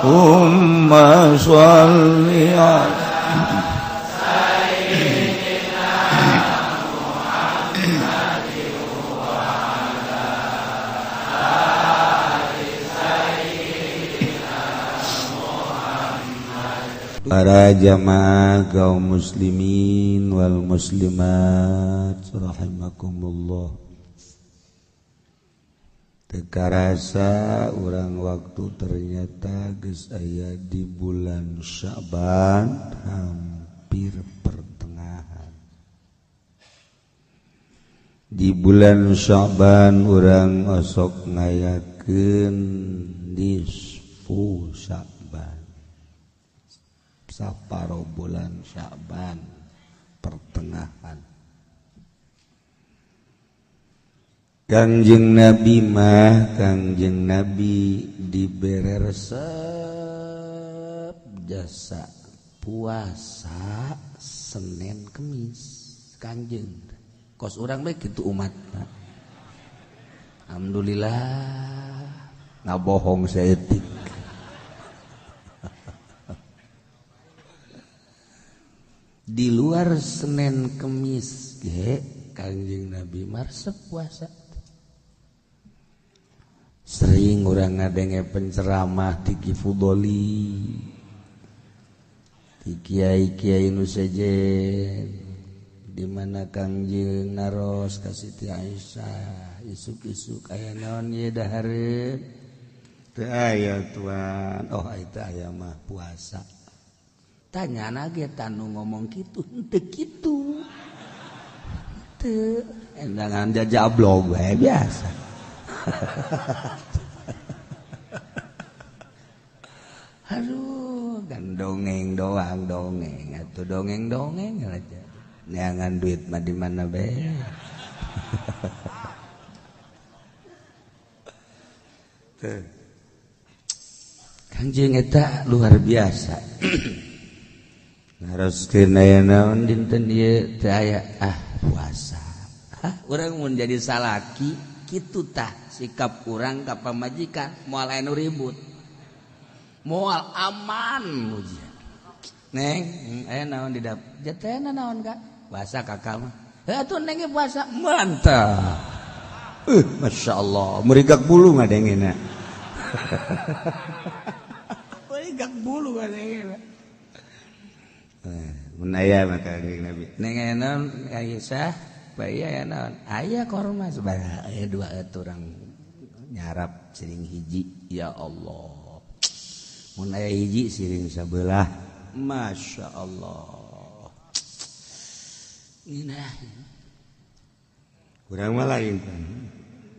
Allahumma sholli ala Sayyidina Muhammad wa ala ali Sayyidina Muhammad. Para jamaah kaum muslimin wal muslimat rahimakumullah. Teu karasa urang waktu ternyata geus aya di bulan Sya'ban hampir pertengahan. Di bulan Sya'ban urang osok ngayakeun nisfu Sya'ban, saparo bulan Sya'ban pertengahan. Kangjeng Nabi mah, Kangjeng Nabi dibere resep jasa puasa Senin Kemis. Kangjeng kos urang bae kitu umat. Alhamdulillah ngabohong saeutik. Di luar Senin Kemis ge Kangjeng Nabi marsep puasa. Sering urang ngadenge penceramah ti Ki Fudoli, ti kiai-kiai nu sejen, di mana Kangjeng naros ka Siti Aisyah, isuk-isuk aya naon ieu dahareun? Teu aya tuan. Oh eta aya mah puasa. Tanyana ge tanu ngomong kitu, henteu kitu. Teu endangan jajablog we biasa. Aduh, kan dongeng doang, dongeng atuh dongeng-dongeng aja. Neangan duit mah di mana be. Tuh. Kangjeng eta luar biasa. Naroskeun aya naon dinten ieu teu aya ah puasa. Hah, urang mun jadi salaki kitu tah sikap urang ka pamajikan moal aya nu ribut. Moal aman ujian. Neng, aya naon di dapur? Jatena naon Kak? Puasa kakak mah. Heuh atuh neng ge puasa. Mantap. Masya Allah, merigak bulu ngadengena. Merigak bulu ngadengena. Mun aya mah Kangjeng Nabi. Neng aya naon Aisyah? Bae aya naon? Aya korma sabaraha? Aya dua urang nyarap siring hiji. Ya Allah. Mun aya hiji siring sabelah. Masya Allah. Nginah. Urang mah lain.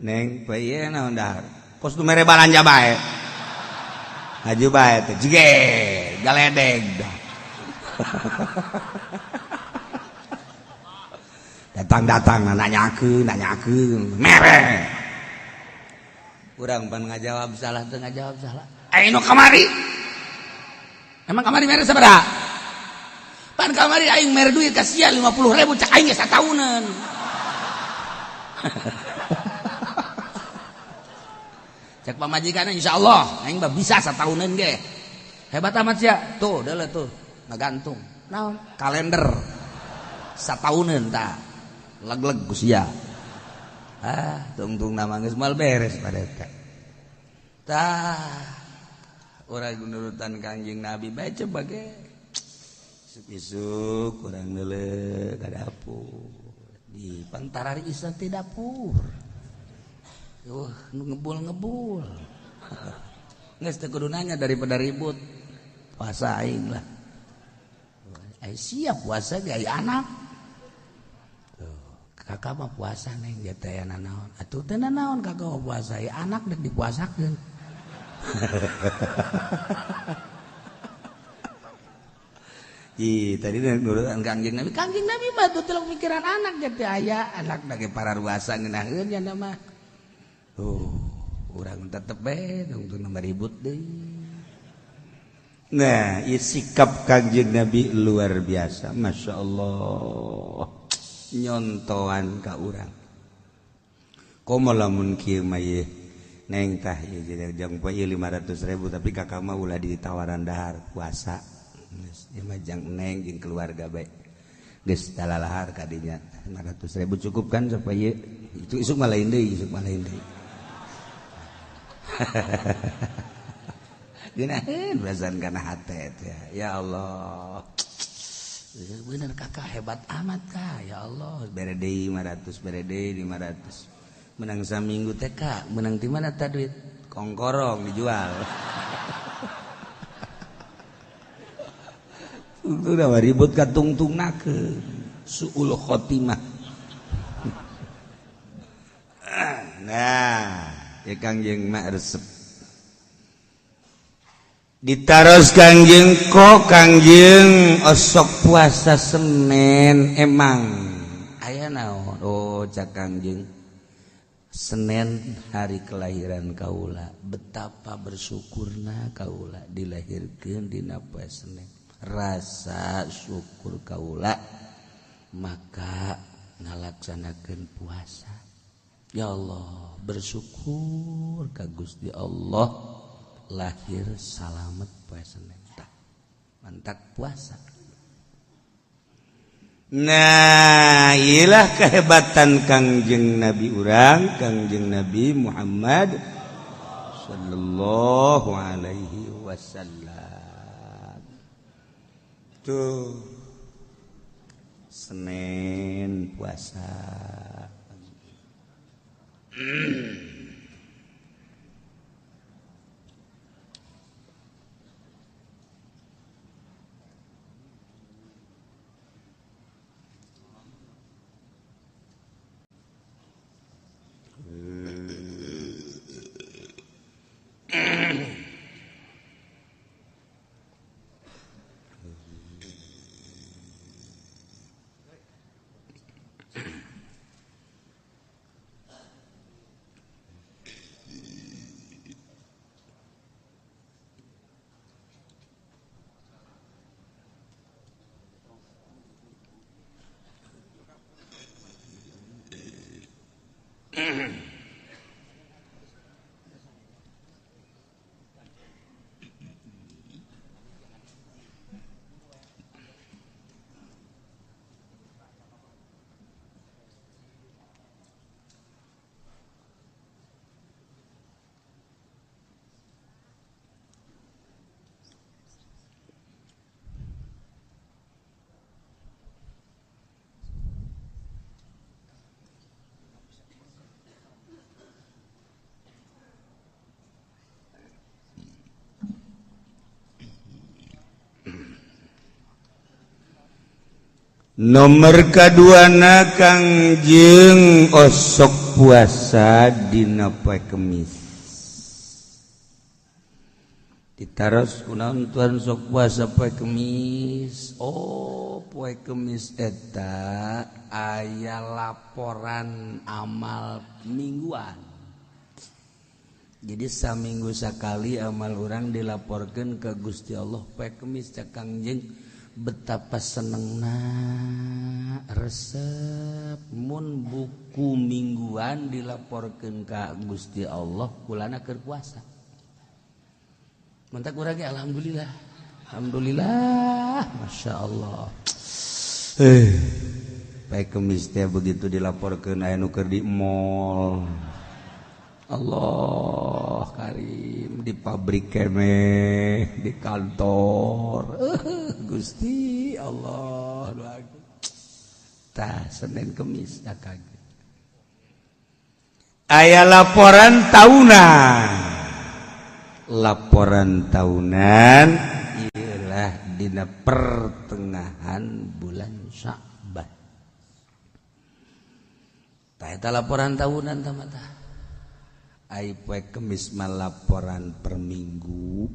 Neng bae naon dahar? Kos nu mere balanja bae. Haju bae teh jege galedeg. Datang-datang nanyakeun mere. Urang pan ngajawab salah teu ngajawab salah. Ai nu kamari. Emang kamari mere sabaraha? Pan kamari aing mere duit ka sia 50.000 cak aing ge sataunan. Cak pamajikan insyaallah aing mah bisa sataunan ge. Hebat amat sia. Tuh deuleu tuh ngagantung. Naon? Kalender. Sataunan tah. Leg-leg ku sia. Ah, tungtung nama geus moal beres pada eta. Tah, urang nurutan Kangjeng Nabi bae coba ge. Isuk-isuk urang neuleuh ka dapur. Di pantarari isa ti dapur. Nu ngebul-ngebul. Geus teu kudu nanya daripada ribut. Puasa aing lah. Ai siap puasa ge ai anak. Tuh, kakak mah puasa neng ge teh nanaon. Atuh teu nanaon kakak mah puasa, ai anak dek dipuasakeun. Ih, tadi nurutan Kangjeng Nabi. Kangjeng Nabi mah tuh teu mikiran anak ge teh aya, anak da ge pararuasa ngeunaheun nya mah. Tuh, urang tetep bae tungtung nama ribut deui. Nah, ieu sikap Kangjeng Nabi luar biasa, Masya Allah. Nyontoan ka urang. Komo lamun kieu mah ye Neng tah ieu jang poe 500.000 tapi kakak mah ulah ditawaran dahar puasa. Geus ieu mah jang neng jeung keluarga bae. Geus talalahar ka dinya 500.000 cukup kan supaya itu isuk mah lain deui, isuk mah lain deui. Geunaheun perasaan kana hate teh. Ya Allah. Bener kakak hebat amat kak, ya Allah. Bere deui 500, bere deui 500. Menang saminggu teh kak, menang di mana ta duit? Kongkorong dijual. Udah ribut ka tungtungnakeun. Suul khotimah. Nah, ya Kangjeng mah resep. Ditaros Kangjeng kok Kangjeng osok puasa Senin emang. Aya naon? Oh, cak Kangjeng. Senin hari kelahiran kaula, betapa bersyukurna kaula dilahirkeun dina poe Senin. Rasa syukur kaula maka ngalaksanakeun puasa. Ya Allah, bersyukur ka Gusti Allah lahir salamet poe Senin. Tah, mantak puasa. Nah, ilah kehebatan Kangjeng Nabi urang, Kangjeng Nabi Muhammad sallallahu alaihi wasallam. Tuh Senin puasa. Nomor kaduana Kangjeng osok puasa dina poe Kemis. Ditaros kunaon tuan sok puasa poe Kemis? Oh, poe Kemis eta aya laporan amal mingguan. Jadi saminggu sakali amal urang dilaporkeun ke Gusti Allah poe Kemis. Cak Kangjeng betapa senengna resep mun buku mingguan dilaporkeun ka Gusti Allah kulana keur puasa. Mantak urang ge alhamdulillah. Alhamdulillah, Masya Allah. Poe Kemis teh begitu dilaporkeun aya nu keur di mall. Allah Karim di pabrik keneh, di kantor. Gusti Allah tah Senin Kemis dah kaget. Aya laporan tahunan. Laporan tahunan ialah dina pertengahan bulan Sya'ban. Tah eta laporan tahunan tah mah tah. Ai poe Kemis mah laporan per minggu,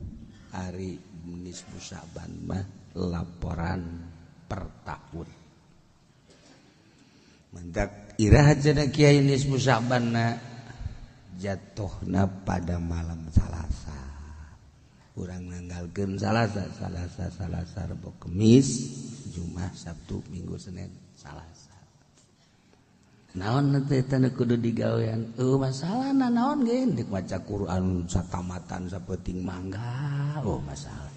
hari nisfu Sya'ban mah laporan per tahun. Mendak iraha cenah kiai nisfu Sya'banna jatuhna pada malam Salasa. Urang nanggalkeun Salasa, Salasa, Salasa, Rebo, Kemis, Jumat, Sabtu, Minggu, Senin, Salasa. Naon teh teu kudu digawean? Eueuh masalahna naon ge deuk maca Quran satamatan sapenting mangga. Oh masalah.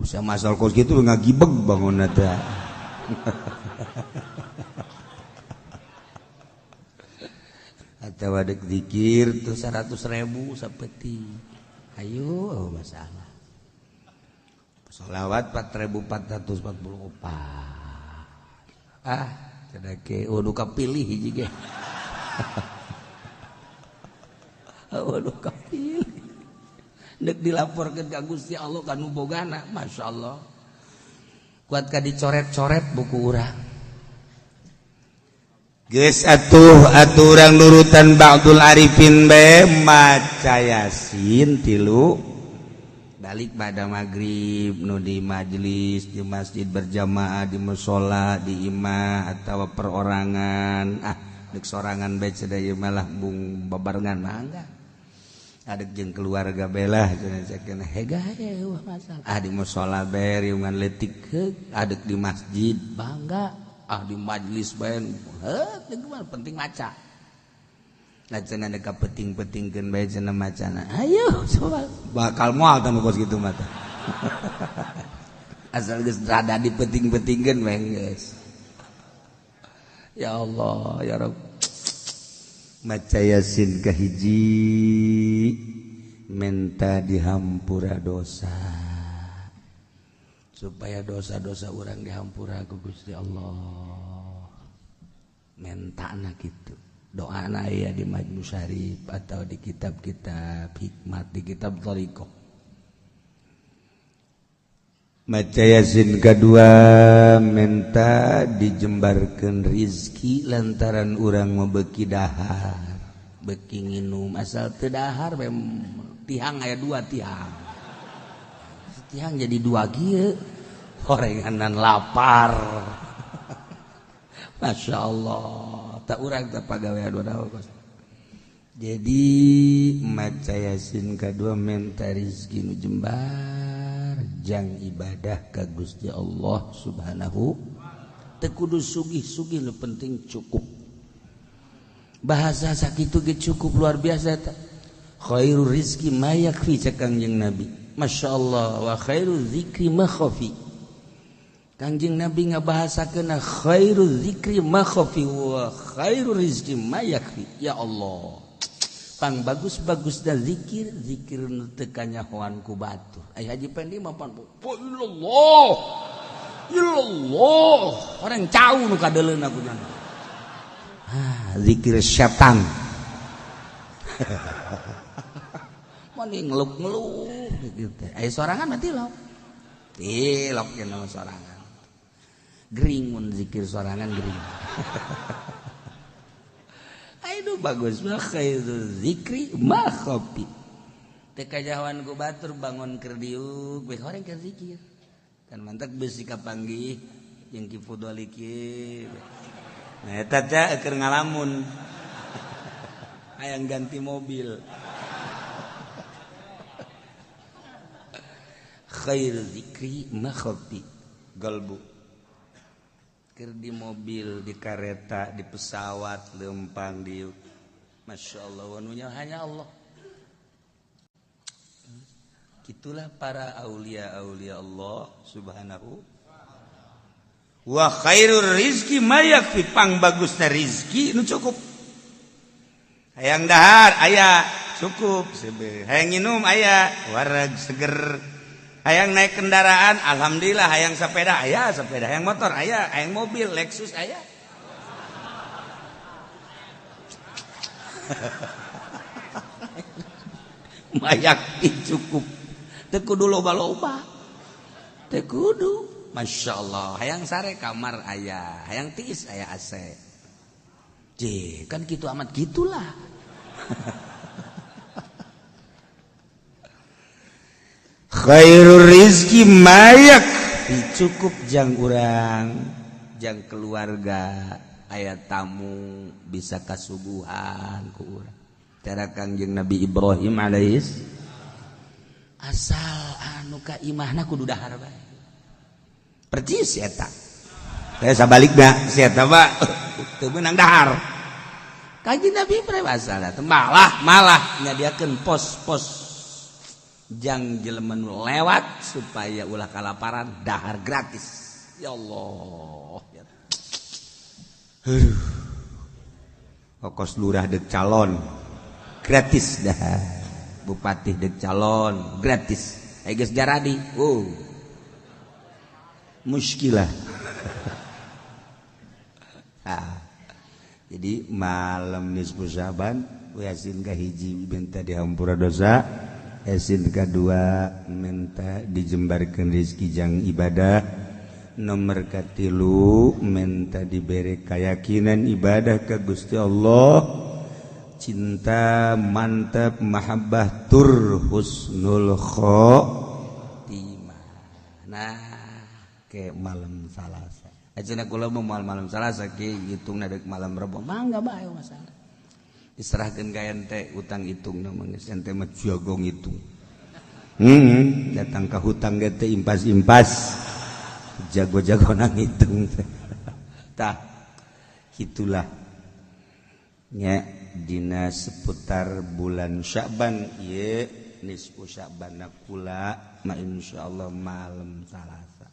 Usia masal kos kitu ngagibeg bangunna teh. Atawa deuk zikir tuh 100.000 sapeting. Ayo oh masalah. Sholawat 4444. Ah cenah oh nu kapilih hiji ge. Oh nu kapilih. Deuk dilaporkeun ka Gusti Allah ka nu bogana, masyaallah. Kuat ka dicoret-coret buku urang. Geus atuh atuh urang nurutan Ba'dul Arifin bae maca Yasin 3 balik pada maghrib nu di majelis di masjid berjamaah di mushola di imah atau perorangan ah dek sorangan bae cenah ieu malah bung babarengan mangga adek jeung keluarga belah cenah cekeun hega wah masalah ah di mushola bae riungan leutik heuk adek di masjid bangga ah di majelis bae heuh teu penting maca. Nah cenah deka peting-petingkeun bae cenah macana. Ayo coba bakal moal tah nu kos kitu mah tah. Asal geus rada dipeting-petingkeun bae geus. Ya Allah, ya Rabb. Maca Yasin kahiji menta dihampura dosa. Supaya dosa-dosa urang dihampura ku Gusti Allah. Mentana kitu. Doa ya di Majmu Syarif atau di kitab-kitab hikmat, di kitab thariqah. Maca Yasin kedua minta dijembarkeun rizki lantaran urang mau beki dahar, beki nginum asal teu dahar tihang aya 2 tihang. Tihang jadi 2 kieu, horenganan lapar. Masya Allah. Tak urang tak pagawean kos. Jadi maca Yasin kadua minta rizki nu jembar jang ibadah ka Gusti Allah Subhanahu teu kudu sugih-sugih nu penting cukup. Bahasa sakitu ge cukup luar biasa eta. Khairur rizki ma yakfi cek Kangjeng Nabi. Masya Allah wa khairu zikri ma khafi. Kangjeng Nabi ngabahasakeun khairu zikri ma khafi wa khairu rizki ma yakfi. Ya Allah. Pang bagus-bagus dan zikir, zikir nu teu kanyahoan ku batur. Ai Haji Pendi mah pan illallah. Illallah. Orang cau nu kadeuleuna ku nya. Ah, zikir setan. Mani ngeluk-ngeluk gitu teh. Ai sorangan mah tilok. Tilok cenah mah sorangan. Gering mun zikir sorangan gering. Aduh bagus mah khairu zikri ma khafi. Teu kajahoan ku batur bangun keur diuk bae horeng keur zikir. Kan mantak beusi kapanggih jeung Ki Fudoli kieu. Nah eta teh keur ngalamun. Hayang ganti mobil. Khairu zikri ma khafi. Galbu. Keur di mobil, di kareta, di pesawat, lempang diuk. Masya Allah, wanunya hanya Allah. Itulah para aulia-aulia Allah subhanahu wa khairur rizki ma yakfi. Pang bagusna rizki nu cukup. Hayang dahar aya cukup, hayang nginum aya wareg seger. Hayang naik kendaraan alhamdulillah, hayang sepeda aya sepeda, hayang motor aya, hayang mobil Lexus aya. Mayak cukup. Teu kudu loba-loba. Teu kudu. Masya Allah, hayang sare kamar aya, hayang tiis aya AC. J, kan gitu amat gitulah. Khairur rizki mayak cukup jang urang, jang keluarga, aya tamu bisa kasuguhan ku urang. Cara Kangjeng Nabi Ibrahim alaihis asal anu ka imahna kudu dahar bae. Percis eta. Saya sabalikna si eta mah Teu meunang dahar. Kanjeng Nabi masalah malah malah nyadiakeun pos-pos jang jelema nu lewat supaya ulah kalaparan, dahar gratis. Ya Allah. Aduh. Kokos lurah dek calon gratis dah. Bupati dek calon gratis. Geus jaradi. Oh. Muskilah. Ah. Jadi malam nisfu Syaban Yasin kahiji minta dihampura dosa, Yasin kedua minta dijembarkan rezeki jang ibadah, nomor katilu minta diberi keyakinan ibadah ke Gusti Allah, cinta mantap mahabbah tur husnul khotimah. Nah, ke malam Salasa. Ayeuna kula mau malam Salasa ki hitungna deuk malam Rebo, mangga bae masalah. Diserahkeun ka ente utang hitungna mah geus ente mah jago ngitung. Datang ke hutang ge teh impas-impas. Jago-jago nang ngitung teh. Tah, itulah nya dina seputar bulan Sya'ban ieu nisfu Sya'ban kula ma insyaallah malam Salasa.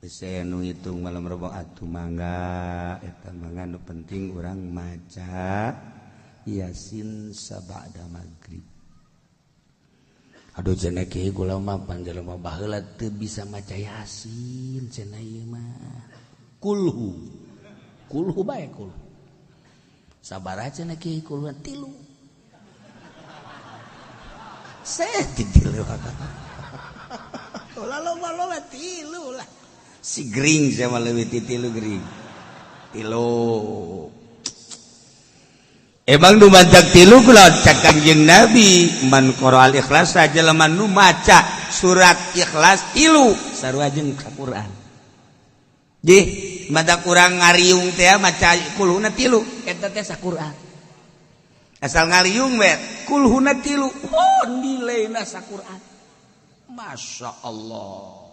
Bisa nu ngitung malam Rebo atuh mangga eta mangga, nu penting urang maca Yasin sabada maghrib. Aduh, cenah kieu kula mah pan jelema baheula teu bisa maca Yasin cenah ieu mah. Kulhu. Kulhu bae kulhu. Sabaraha cenah kieu kulhu? Tilu. Saya tilu. Ulah loba-loba, tilu lah. Si gering sama lebih tilu gering. Tilu. Emang nu mancak tilu kula cak Kanjeng Nabi, man qara al ikhlas, jelema nu maca surat Ikhlas tilu sarua jeung Quran. Jih, mata kurang ngariung teh maca kulhuna tilu eta teh saquran. Asal ngariung we kulhuna tilu, oh, nilaina saquran. Masya Allah.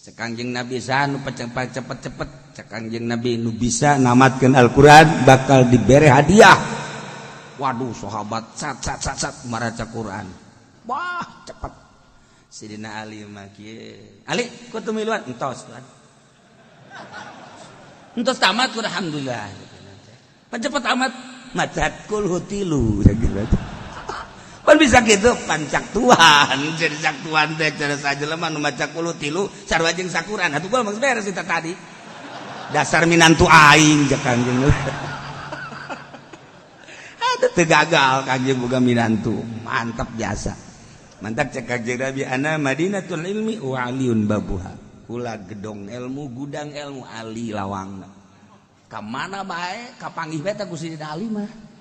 Cek Kanjeng Nabi, saha nu cepet-cepet? Cek Kanjeng Nabi, nu bisa namatkeun Al-Qur'an bakal dibere hadiah. Waduh, sahabat sat sat sat sat maraca Quran. Wah, cepet. Sidina Ali mah kieu. Ali, ku teu miluan entos tuan. Entos tamat, alhamdulillah. Pan cepet amat maca kulhu tilu. Pan bisa gitu pancak tuan, jadi cak tuan teh cara sajelema nu maca kulhu tilu sarua jeung sakuran. Atuh gua mah beres eta tadi. Dasar minantu aing cek Kanjeng. Aduh, teu gagal Kanjeng boga minantu. Mantap biasa. Mantap cek Kanjeng Nabi, ana madinatul ilmi wa aliyun babuha. Kula gedong ilmu, gudang ilmu, Ali lawangna. Ka mana bae kapanggih bae teh ku Sidina Ali mah.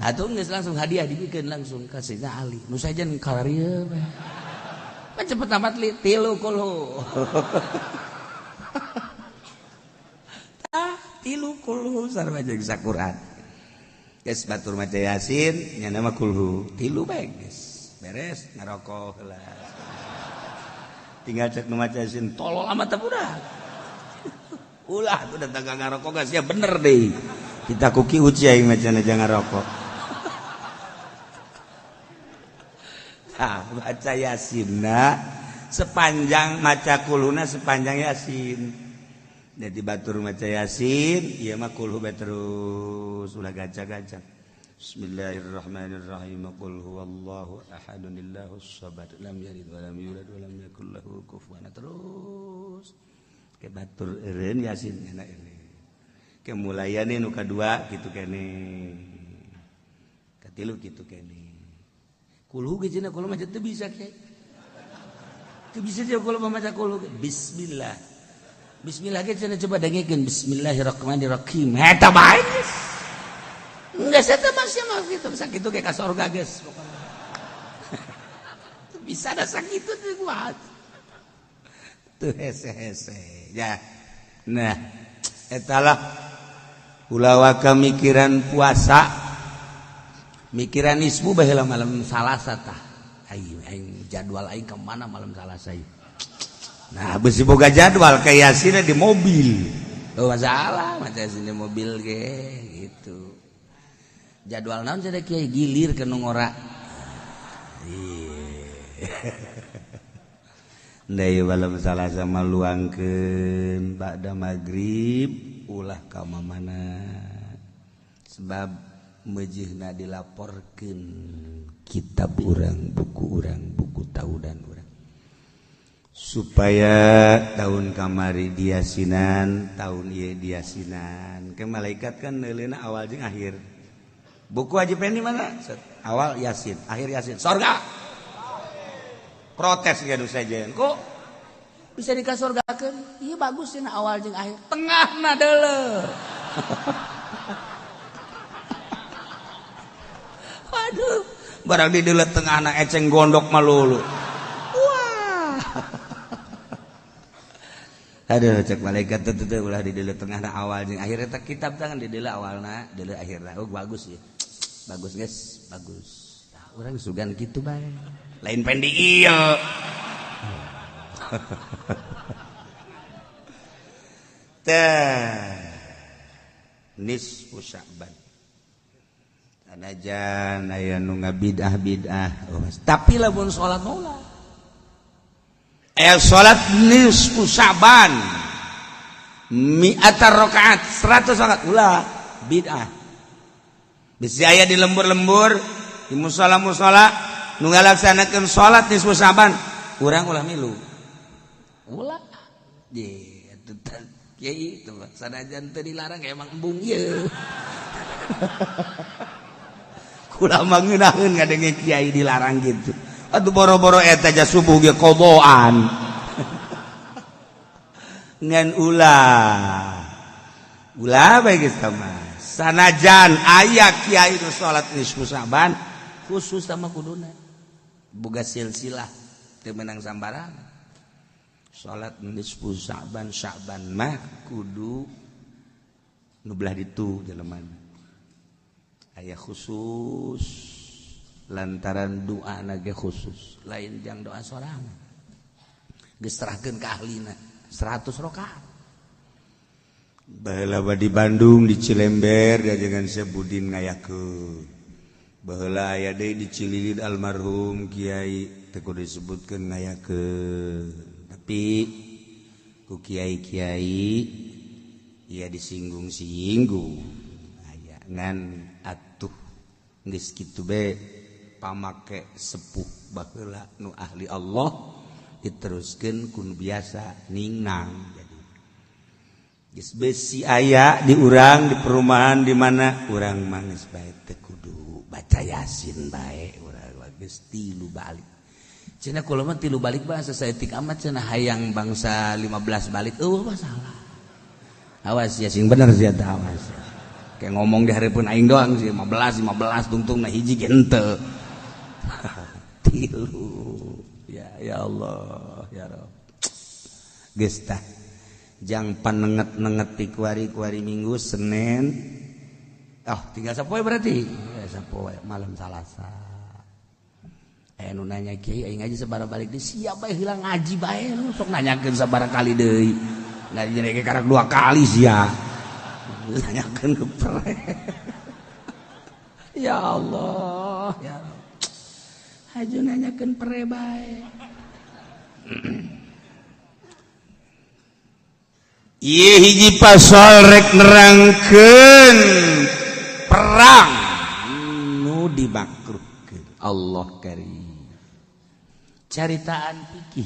Atuh geus langsung hadiah dibikeun langsung ka Sidina Ali. Nu sajen kararieu bae. Pan cepet amat li tilu kulhu. Tah, tilu kulhu sarua jeung sakuran. Geus batur maca Yasin nya nama kulhu tilu bae geus. Beres ngarokok heula. Tinggal cek nu maca Yasin tolol amat teh budak. Ulah tuh datang ka ngarokok geus ya bener deh. Kita kuki uci aing macana jangan rokok. Nah, baca Yasinna sepanjang maca kulhuna sepanjang Yasin. Jadi batur maca Yasin, ieu mah kulhu bae terus ulah gaca-gaca. Bismillahirrahmanirrahim. Qul huwallahu ahadun illahus samad lam yalid wa lam yulad wa lam yakul lahu kufuwan. Terus ke batur eureun Yasin enak ini. Kemulayan nu kadua kitu kene. Katilu kitu kene. Kulhu ge cenah kula mah teu bisa kiai. Teu bisa jeung kula mah maca kulhu. Bismillah. Bismillah ge cenah coba dengekeun bismillahirrahmanirrahim. Eta bae geus. Geus eta mah sia mah kitu sakitu ge ka sorga geus pokona. Bisa da sakitu teh kuat. Teu hese-hese ya. Nah, etalah ulah mikiran puasa, mikiran ismu baheula malam Salasa tah. Aing aing jadwal aing ke mana malam Salasa ieu? Nah, besi boga jadwal kayak Yasin di mobil. Oh masalah maca Yasin di mobil ge gitu. Jadwal naon cenah kiai gilir ke nu ngora. Ndai malam Salasa maluangkeun ba'da magrib ulah ka mamana. Sebab mejihna dilaporkeun kitab urang, buku tahunan urang. Supaya tahun kamari diasinan, tahun ieu diasinan. Ke malaikat kan neuleuna awal jeung akhir. Buku Haji Pendi mana? Awal Yasin, akhir Yasin. Sorga. Protes ge nu sejen. Kok bisa dikasorgakeun? Ieu bagus cenah awal jeung akhir. Tengahna deuleu. Waduh, barang di deuleu tengahna eceng gondok malulu. Wah. Aduh, cek malaikat teu teu ulah di deuleu tengahna awal jeung akhir eta kitab tangan di deuleu awalna, deuleu akhirna. Oh bagus ya. Bagus guys, bagus. Nah, orang sugan gitu bae. Lain pendi ieu. Teh nisfu Sya'ban. Sanajan aya nu ngabidah-bidah, oh, tapi lamun salat mah ulah. Aya salat nisfu Sya'ban. Mi'ata rakaat, 100 rakaat ulah bid'ah. Bisi aya di lembur-lembur, di musala-musala nu ngalaksanakeun salat nisfu Sya'ban, urang ulah milu. Ulah. Ye, atuh kiai itu sanajan teu dilarang emang embung ieu. Kula mah ngeunaheun ngadenge kiai dilarang gitu. Atuh boro-boro eta ja subuh ge qadaan. Ngan ulah. Ulah bae geus mah. Sanajan aya kiai nu salat nisfu Sya'ban khusus sama kuduna. Boga silsilah teu meunang sambarangan. Salat nisfu Sya'ban Sya'ban mah kudu nu belah ditu jelema. Aya khusus lantaran doa ge khusus, lain jang doa sorangan. Geus serahkeun ka ahlina 100 rakaat. Baheula di Bandung di Cilember diajengan Syekh Budin ngayakeun. Baheula aya deui di Cililin almarhum kiai teu kudu disebutkeun ngayakeun. Tapi ku kiai-kiai ya disinggung-singgung. Aya ngan atuh geus kitu be pamake sepuh baheula nu ahli Allah diteruskeun ku nu biasa ningnang. Geus besi aya di urang di perumahan di mana urang mah geus bae teu kudu baca Yasin bae urang geus tilu balik. Cenah kula mah tilu balik bahasa saeutik amat cenah hayang bangsa 15 balik eueuh masalah. Awas ya sing bener sia teh awas. Kayak ngomong di hareupeun aing doang sih 15 15 tungtung na hiji ge henteu. Tilu. Ya ya Allah ya Rabb. Geus tah. Jang panenget-nenget ti kuari-kuari Minggu Senin. Oh, tinggal sapoe berarti. Ya, sapoe malam Salasa. Nu nanya kiai aing ngaji sabaraha balik deui siap bae heula ngaji bae lu sok nanyakeun sabaraha kali deui. Ngaji ge karak 2 kali sia. Nanyakeun ke pre. Ya Allah, ya Rabb. Haju nanyakeun pre bae. Ieu hiji pasal rek nerangkeun perang nu dimakruhkeun Allah karim. Caritaan fikih,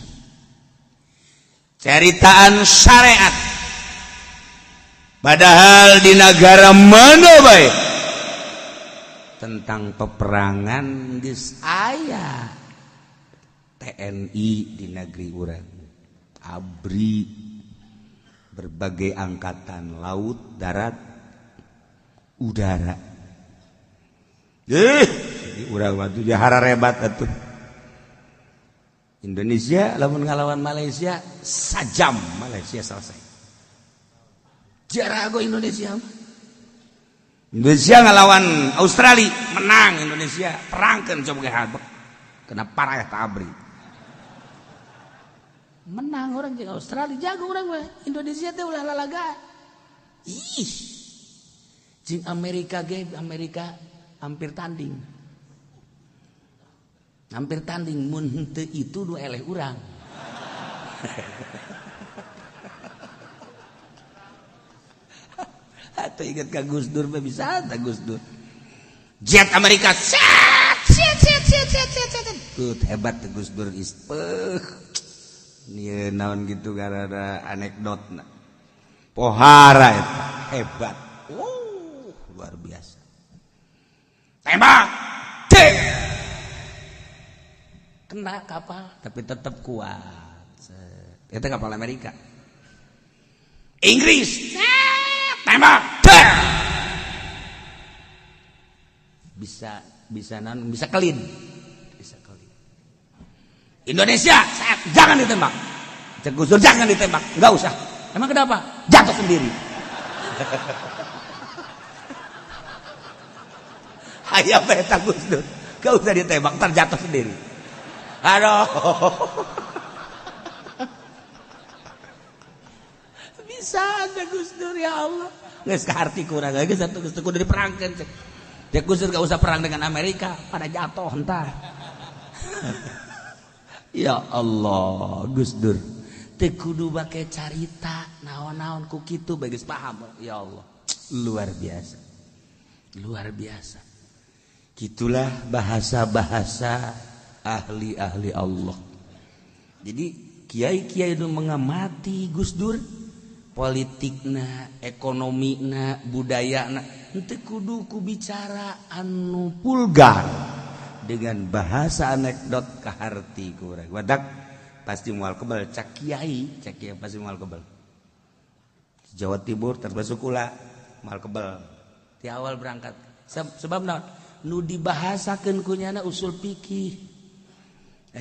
caritaan syariat. Padahal di negara mana bae tentang peperangan geus aya TNI di negeri urang, ABRI, berbagai angkatan laut, darat, udara. Urang waktu jahara rebat atuh. Indonesia lamun ngalawan Malaysia sajam Malaysia selesai. Jarago Indonesia. Indonesia ngalawan Australia menang Indonesia, perangkeun coba ge habek. Kena parah tabri. Menang orang jeung Australia jago orang mah. Indonesia teh ulah lalaga. Ih. Jeung Amerika ge, Amerika hampir tanding. Hampir tanding mun henteu itu nu eleh urang. Atau ingat ka Gus Dur mah bisa ta Gus Dur. Jet Amerika set set set set set set set. Tuh hebat Gus Dur ispeuh. Ieu naon gitu gara-gara anekdotna. Pohara eta hebat. Luar biasa. Tembak. Cek. Kena kapal tapi tetap kuat. Itu kapal Amerika. Inggris. Tembak. Cek. Bisa bisa non bisa kelin. Bisa kelin. Indonesia, jangan ditembak. Cek Gus Dur jangan ditembak, enggak usah. Emang kenapa? Jatuh sendiri. Hayam eta Gus Dur. Gak usah ditembak, ntar jatuh sendiri. Aduh. Bisa ada Gus Dur ya Allah. Geus kaharti kurang geus atuh geus kudu diperangkeun cek. Cek Gus Dur gak usah perang dengan Amerika, pada jatuh entar. Ya Allah, Gus Dur. Teu kudu bake carita naon-naon ku kitu bae geus paham. Ya Allah, luar biasa. Luar biasa. Gitulah bahasa-bahasa ahli-ahli Allah. Jadi kiai-kiai itu mengamati Gus Dur, politikna, ekonomina, budayana, henteu kudu ku bicara anu pulgar dengan bahasa anekdot kaharti kurang. Wadak pasti moal kebal cak kiai pasti moal kebal. Jawa Timur termasuk kula moal kebal. Di awal berangkat sebab naon? Nu dibahasakeun ku nyana usul fikih.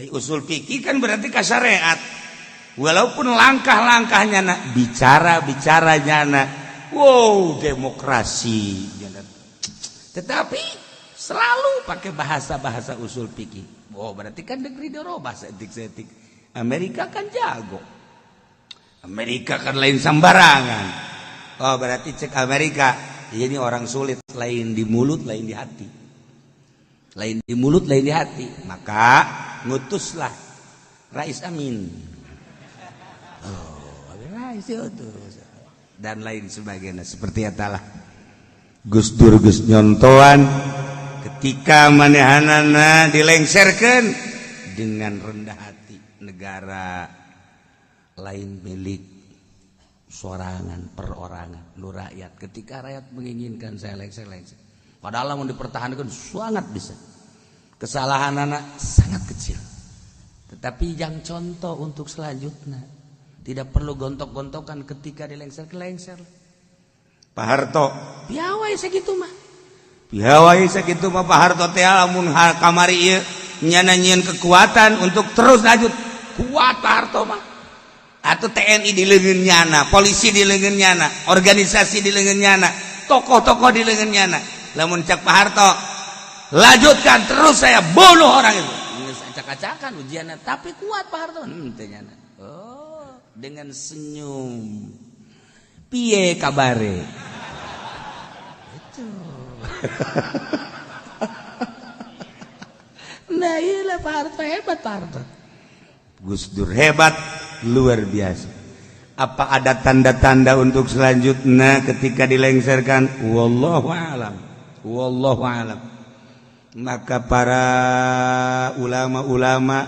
Usul fikih kan berarti ka syariat. Walaupun langkah-langkahnya na bicara-bicara nyana, wow demokrasi. Tetapi selalu pakai bahasa-bahasa usul fikih. Wow, berarti kan negeri dirobah seetik-seetik. Amerika kan jago. Amerika kan lain sembarangan. Oh, berarti cek Amerika, ini orang sulit, lain di mulut, lain di hati. Lain di mulut, lain di hati. Maka ngutuslah Rais Amin. Oh, Rais itu dan lain sebagainya. Seperti etalah Gus Dur geus nyontoan ketika manehanana dilengserkeun dengan rendah hati. Negara lain milik sorangan perorangan nu rakyat. Ketika rakyat menginginkan saya lengser lengser. Padahal mau dipertahankan sangat bisa. Kesalahan anak sangat kecil. Tetapi yang contoh untuk selanjutnya tidak perlu gontok-gontokan ketika dilengser ke lengser. Pak Harto, piawai segitu mah. Piawai segitu mah Pak Harto teh lamun kamari ieu nyana nyieun kekuatan untuk terus lanjut. Kuat Pak Harto mah. Atau TNI di leungeun nyana, polisi di leungeun nyana, organisasi di leungeun nyana, tokoh-tokoh di leungeun nyana. Lamun cak Pak Harto, lanjutkan terus saya bunuh orang itu. Geus acak-acakan ujianna, tapi kuat Pak Harto. Teh nyana. Oh, dengan senyum. Piye kabare? Itu. Nah, iyalah Pak Harto hebat Pak Harto. Gus Dur hebat, luar biasa. Apa ada tanda-tanda untuk selanjutnya ketika dilengserkan? Wallahu alam. Wallahu alam. Maka para ulama-ulama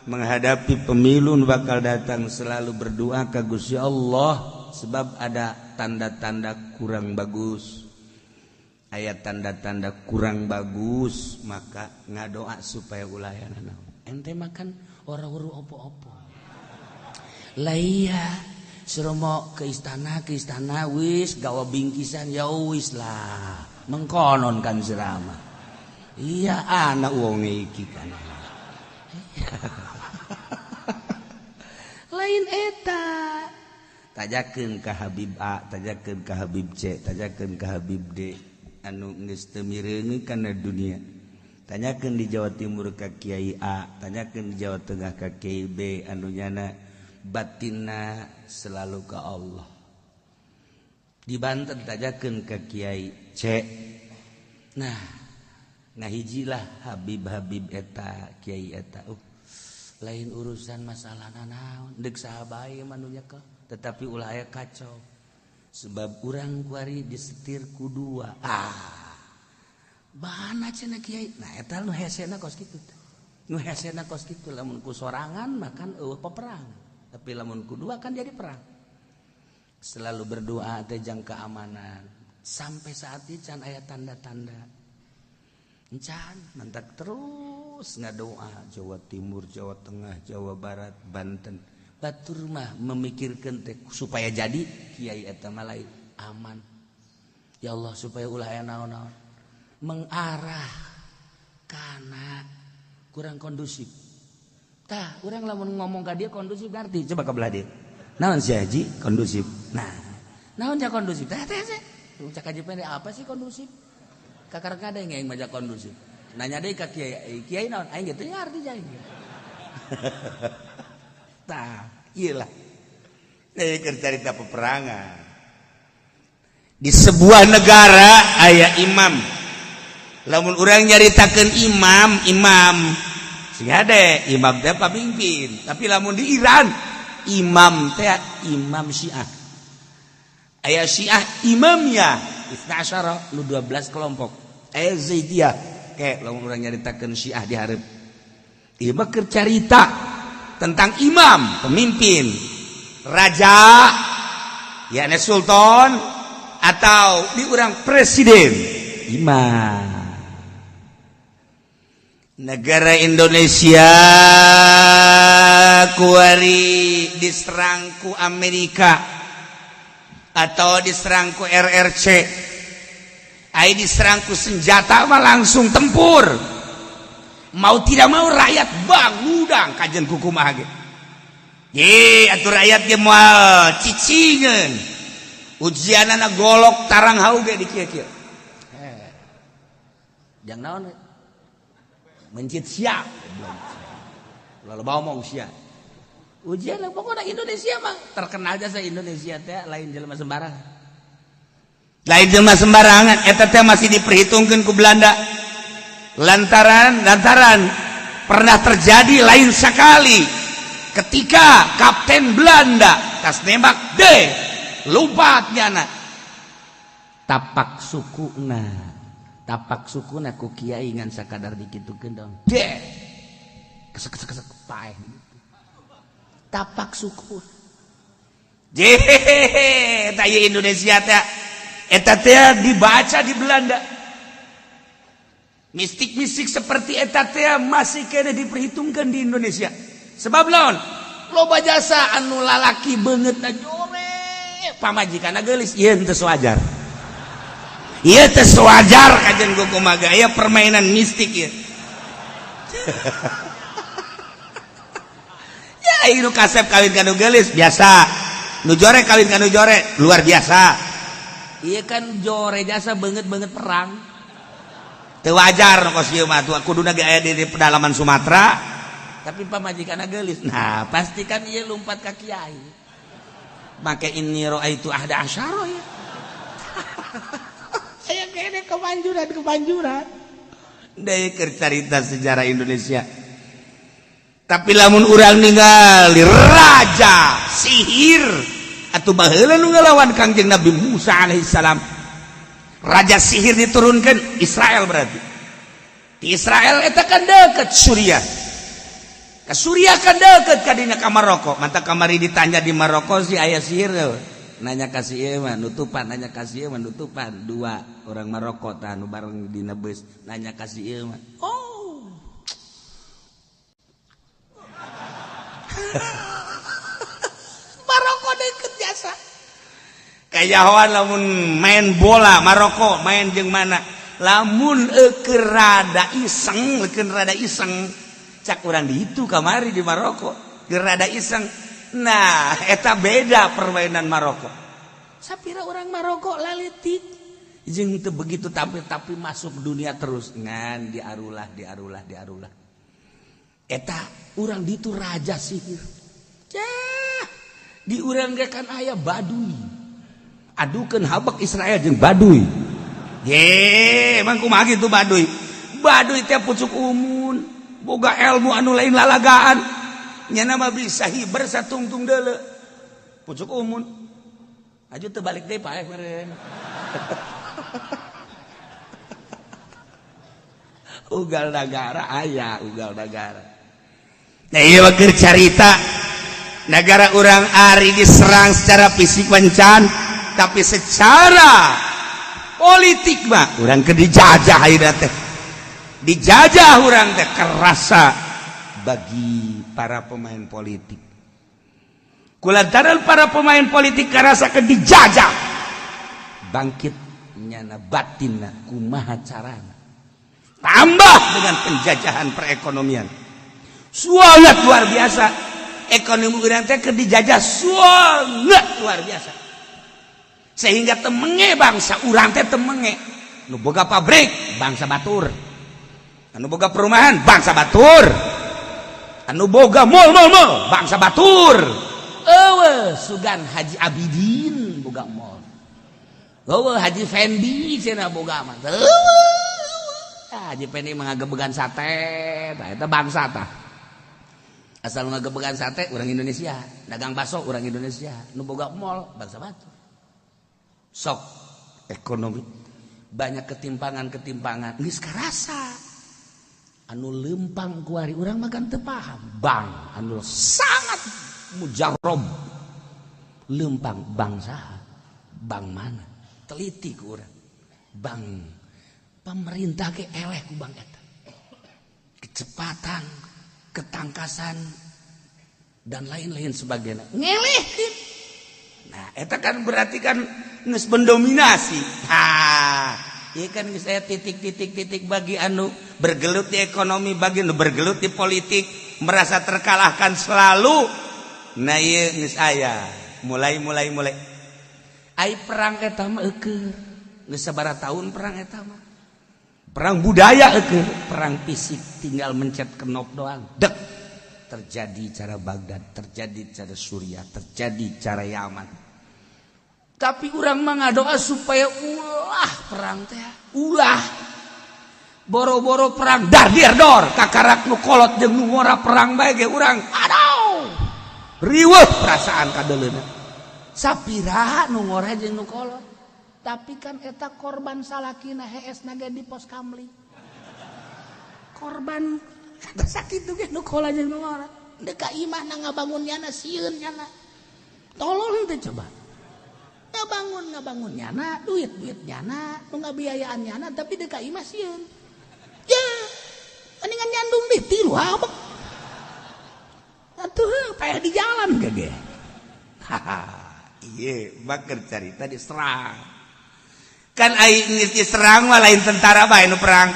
menghadapi pemilu bakal datang selalu berdoa ke Gusti Allah sebab ada tanda-tanda kurang bagus. Ayat tanda-tanda kurang bagus, maka ngadoa supaya ulah aya naon. Ente makan orang uru opo-opo. Lah iya, suruh ke istana wis gawa bingkisan ya wis lah. Mengkonon kan serama. Iya anak wong iki kan. Lain eta. Tajakeun ka Habib A, tajakeun ka Habib C, tajakeun ka Habib D anu geus teu mireungeun kana dunia. Tanyakeun di Jawa Timur ka Kiai A, tanyakeun di Jawa Tengah ka Kiai B anu nyana batinna selalu ka Allah. Di Banten tajakeun ka Kiai C. Nah, ngahijilah Habib-habib eta Kiai eta. Lain urusan masalah nanaon, deuk saha bae mah nu nyekel, tetapi ulah aya kacau. Sebab urang kuari disetir ku dua. Ah. Bahana cenah Kiai. Nah, eta nu hesena kos kitu. Nu hesena kos kitu lamun ku sorangan mah kan eueuh peperangan. Tapi lamun ku dua kan jadi perang. Selalu berdoa teh jang keamanan. Sampai saat ini can aya tanda-tanda. Encan mantak terus ngadoa Jawa Timur, Jawa Tengah, Jawa Barat, Banten. Batur mah memikirkan teh supaya jadi kiai eta mah lain aman. Ya Allah supaya ulah aya naon-naon. Mengarah kana kurang kondusif. Tah, urang lamun ngomong ka dia kondusif ngarti, coba ka belah dieu. Naon sih haji kondusif? Nah, naon ja kondusif? Tah teh teh. Cak haji pendek apa sih kondusif? Kakar kadang yang maja kondusif. Nanya deh ke kiai, kiai naon? Aing gitu ngarti aing. Tah, iyalah. Keur carita peperangan. Di sebuah negara aya imam. Lamun urang nyaritakeun imam, imam sing hade, imam teh pamimpin. Tapi lamun di Iran, imam teh imam Syiah. Aya Syiah imamnya Itsna asyara nu 12 kelompok. Aya Zaidiyah kayak lamun urang nyaritakeun Syiah di hareup. Ieu mah keur carita tentang imam, pemimpin, raja, yakni sultan atau di urang presiden, imam. Negara Indonesia kuari diserang ku Amerika atau diserang ku RRC, ai diserang ku senjata mah langsung tempur, mau tidak mau rakyat bangudang kajen kukumaha ge. Ye atuh rakyat ge moal cicingeun, ujianana golok tarang hau ge di kieu-kieu. Jang naon mencit siap lalu bawa mau sia ujian. Pokoknya Indonesia mah terkenal jasa Indonesia teh lain jelema sembarangan, lain jelema sembarangan. Eta teh masih diperhitungkan ku Belanda lantaran lantaran pernah terjadi lain sekali ketika kapten Belanda tas nembak deh lompat nyana tapak sukuna, tapak sukuna ku kiai ngan sakadar dikitukeun dong deh kesek kesek kesek paeh tapak suku. Jehehe, eta Indonesia teh eta teh dibaca di Belanda, mistik-mistik seperti eta teh masih kena diperhitungkan di Indonesia. Sebab lawan loba jasa anu lalaki beungeutna jore, pamajikanna geulis. Ieu teu wajar, ieu teu wajar kajen kumaha ieu permainan mistik ieu ya. Ieu kasep kawin ka nu geulis biasa, nu jore kawin ka nu jore luar biasa. Ieu kan jore jasa beungeut-beungeut perang, teu wajar kos ieu mah. Kuduna ge aya di pedalaman Sumatera, tapi pamajikanna geulis. Nah, pasti kan ieu lumpat ka kiai make inni raaitu ahada asyara ya. Aya kene kemanjuran kemanjuran deui keur carita sejarah Indonesia. Tapi lamun urang ningali raja sihir atau baheula nu ngelawan Kangjeng Nabi Musa alaihissalam, raja sihir diturunkan Israel, berarti di Israel eta kan deket Suriah, ke Suriah kan deket kadinya ka Maroko. Mantap kamari ditanya di Maroko si aya sihir tuh. Nanya kasih ieu mah nutupan, nanya kasih ieu mah nutupan. Dua orang Maroko tah nu bareng dina bus nanya kasih ieu mah, oh, Maroko deket jasa kayahoan. Lamun main bola Maroko main jeung mana, lamun keur rada iseng, keur rada iseng cak urang di itu kamari di Maroko keur rada iseng. Nah, eta beda permainan Maroko. Sapira orang Maroko laletik jeung teu begitu tampil, tapi masuk dunia terus ngan diarulah diarulah diarulah. Eta urang ditu raja sihir. Cah, di urang ge kan aya Baduy. Adukeun habek Israel jeung Baduy. Ye, emang kumaha kitu Baduy? Baduy teh pucuk umun, boga ilmu anu lain lalagaan. Nyana mah bisa hiber satungtung deuleu. Pucuk umun. Aju teu balik deui paeh meureun. Ugal nagara aya, ugal nagara. Nah, ieu mah keur carita negara urang ari diserang secara fisik mencan, tapi secara politik mah urang keur dijajah ayeuna teh. Dijajah urang teh kerasa bagi para pemain politik. Kulantaran para pemain politik kerasa ke dijajah, bangkit nyana batinna kumaha carana. Tambah dengan penjajahan perekonomian. Sangat luar biasa. Ekonomi urang teh keur dijajah sangat luar biasa. Sehingga temenge bangsa urang teh temenge. Nu boga pabrik bangsa batur. Anu boga perumahan bangsa batur. Anu boga mall mall mall bangsa batur. Eueuh sugan Haji Abidin boga mall. Eueuh Haji Fendi cenah boga mah. Eueuh Haji Fendi mah ngagebegan sate, tah eta bangsa tah. Asal ngagebegan sate urang Indonesia, dagang bakso urang Indonesia, nu boga mall bangsa batur. Sok ekonomi banyak ketimpangan-ketimpangan geus karasa. Anu lempang kuari urang makan teu paham. Bang anu sangat mujarob lempang bangsa bank mana teliti ku urang. Bank pemerintah ke eleh ku bank eta. Kecepatan, ketangkasan dan lain-lain sebagainya. Ngelehkeun. Nah, eta kan berarti kan geus mendominasi. Ha, ieu kan geus aya titik-titik-titik bagi anu bergelut di ekonomi, bagi anu bergelut di politik, merasa terkalahkan selalu. Nah, ieu geus aya. Mulai mulai mulai. Ai perang eta mah eukeur. Geus sabaraha tahun perang eta mah. Perang budaya eukeur, perang fisik tinggal mencet knop doang. Dek. Terjadi cara Baghdad, terjadi cara Suriah, terjadi cara Yaman. Tapi urang mah ngadoa supaya ulah perang teh, ulah. Boro-boro perang dar dir dor, kakarak nu kolot jeung nu ngora perang bae ge urang. Aduh. Riweuh perasaan kadeuleuna. Sapira nu ngora jeung nu kolot. Tapi kan eta korban salakina hees naga di pos kamli. Korban sakitu ge nu kolot jeung nu ngora. Deuk ka imah na ngabangun nyana sieun nyana. Tolong teh coba. Ngabangun nyana, duit-duit nyana, nu ngabiayaan nyana tapi deuk ka imah sieun. Ya, mendingan nyandung deh tilu habek. Atuh payah di jalan gege. Haha, iya bakar carita diserang. Kan ai geus diserang mah lain tentara bae nu perang.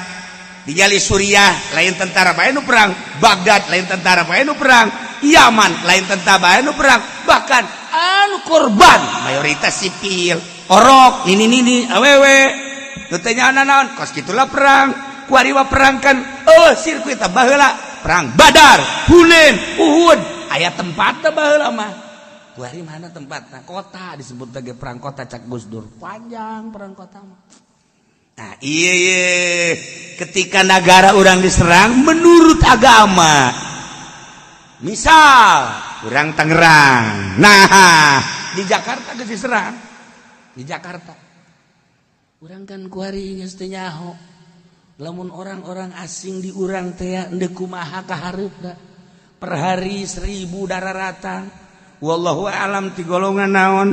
Dijali Suriah lain tentara bae nu perang, Baghdad lain tentara bae nu perang, Yaman lain tentara bae nu perang, bahkan anu korban mayoritas sipil, orok, nini nini, awewe. Nu teh nyaona naon? Kos kitulah perang. Kuari mah perang kan oh sirkuit baheula perang Badar, Hunain, Uhud, aya tempatna baheula mah. Kuari mana tempatna? Kota disebut lagi perang kota cak Gus Dur. Panjang perang kota mah. Nah, iya, iya. Ketika negara orang diserang menurut agama. Misal orang Tangerang. Nah, di Jakarta geus diserang. Di Jakarta. Urang kan kuari geus teu nyaho. Lamun orang-orang asing di urang teh endek kumaha kahareupna. Per hari 1000 dararatan. Wallahu alam ti golongan naon.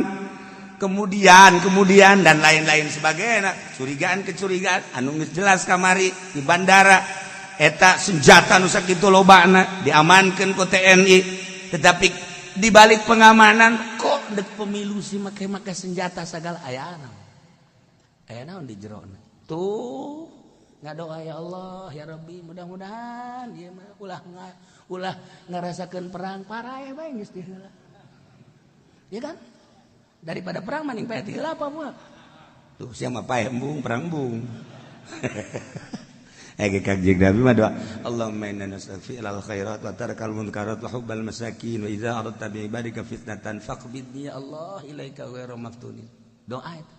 Kemudian kemudian dan lain-lain sebagainya. Curigaan kecurigaan anu geus jelas kamari di bandara eta senjata nu sakitu lobana diamankeun ku TNI, tetapi di balik pengamanan kok dek pemilu sih make-make senjata segala aya naon. Aya naon di jerona. Tuh ngadoa ya Allah ya Rabbi mudah-mudahan ieu mah ulah ngarasakeun perang paraeh bae geus ti heula. Ya kan? Daripada perang maning paeh ti heula apa moal. Tuh sia mah paeh embung perang embung. Eh Kanjeng Nabi mah doa Allahumma inna nas'aluka fi'lal khairat wa tarkal munkarat wa hubbal masakin wa idza aradta bi ibadika fitnatan faqbidni ya Allah ilaika ghairu maftunin. Doa itu.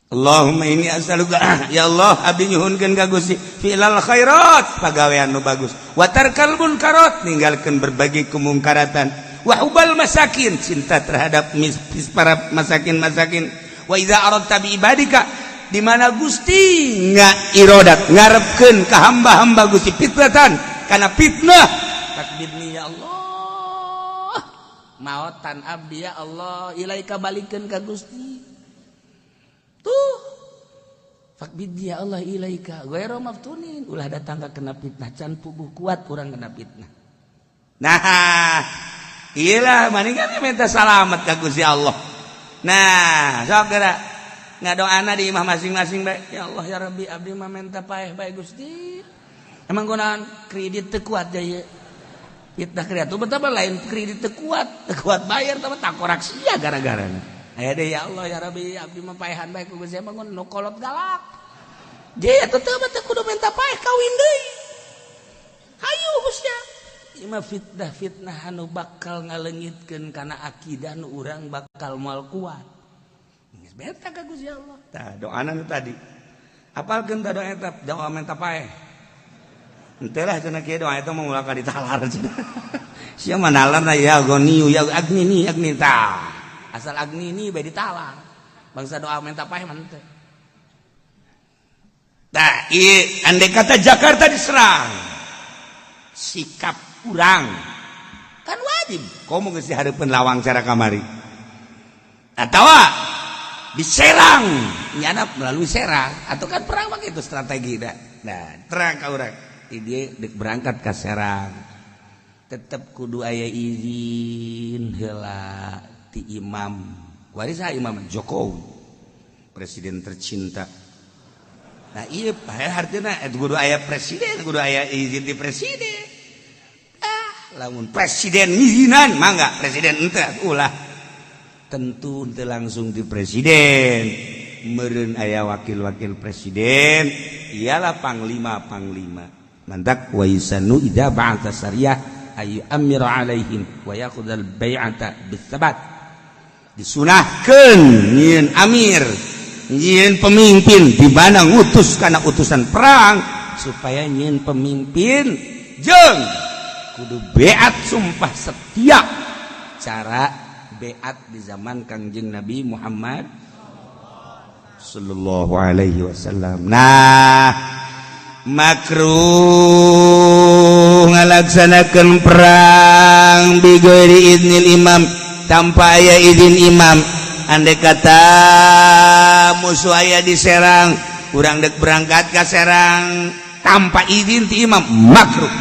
Allahumma inni as'aluka, ya Allah, abdi nyuhunkeun ka Gusti fi'lal khairat, pagawean nu bagus, wa tarkal munkarat, ninggalkeun berbagai kemungkaratan, wa hubbal masakin, cinta terhadap mis, para masakin-masakin, wa idza aradta bi ibadika, di mana Gusti nga irodat ngarepkeun ka hamba-hamba Gusti fitnatan, kana fitnah, takbirni ya Allah, maotan abdi ya Allah, ilaika, balikeun ka Gusti. Tuh, faqbidni ya Allah ilaika ghairu maftunin, ulah datang ka kena fitnah, can puguh kuat urang kena fitnah. Nah, iyalah maning kan minta salamat ka Gusti Allah. Nah, sok geura ngadoana di imah masing-masing bae. Ya Allah, ya Rabbi, abdi mah minta paeh bae Gusti. Emang gunaan kredit teu kuat ya fitnah kredit tuh, betapa lain kredit teu kuat, teu kuat bayar tapi takorak sia gara-gara. Aya deh, ya Allah ya Rabbi, abdi mah paehan bae ku Gusti, emang nu kolot galak. Je atuh teu mah teu kudu minta paeh, kawin deui. Hayu Gusti. Ieu mah fitnah-fitnah anu bakal ngaleungitkeun kana akidah nu urang bakal moal kuat. Geus beta ka Gusti Allah. Tah, doana nu tadi. Apalkeun tah doa eta, doa minta paeh. Henteu lah cenah kieu, doa eta mah ulah ka ditalar cenah. Sia mah nalarna ya goniyu ya agni ni agni tah. Asal agni ini bae ditalar, bangsa doa minta paeh mah teu. Nah, ieu andai kata Jakarta diserang, sikap urang kan wajib komo geus dihareupeun lawang cara kamari atawa diserang nyana melalui Serang atau kan perang mah gitu strategi dah. Nah, terang ka urang dia dek berangkat ke Serang tetep kudu aya izin heula ti imam. Waris Imam Jokowi, presiden tercinta. Nah, iya artinya kudu aya presiden, kudu aya izin di presiden. Ah, lamun presiden ngizinan mangga, presiden ente ulah tentu ente langsung di presiden, meureun aya wakil-wakil presiden, ialah panglima panglima. Mantak wa yusanu idza ba'atha sariyah ay amira alaihim wa yaqudal bai'ata bisabat, disunahkeun nyieun amir, nyieun pemimpin di mana ngutus kana utusan perang supaya nyieun pemimpin jeung kudu beat, sumpah setia, cara beat di zaman Kangjeng Nabi Muhammad sallallahu alaihi wasallam. Nah, makruh ngalaksanakan perang bighairi idnil imam, tanpa aya izin imam. Andai kata musuh aya di Serang, urang dek berangkat ke Serang tanpa izin ti imam, makruh.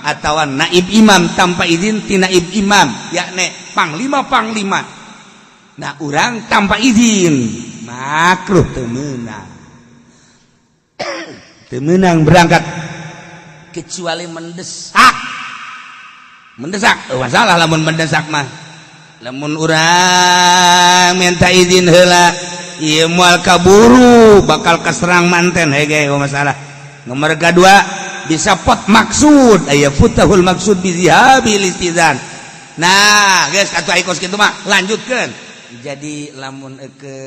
Atau naib imam, tanpa izin ti naib imam, yakni panglima panglima. Nah, urang tanpa izin makruh, teu meunang, teu meunang berangkat kecuali mendesak. Mendesak, oh, masalah lamun mendesak mah. Lamun urang minta izin heula ieu moal kaburu, bakal keserang manten hege, oh, masalah. Nomor kedua bisa pot maksud, aya futahul maksud bizihabil istizan. Nah, guys, atuh ai kos kitu mah lanjutkeun. Jadi lamun ke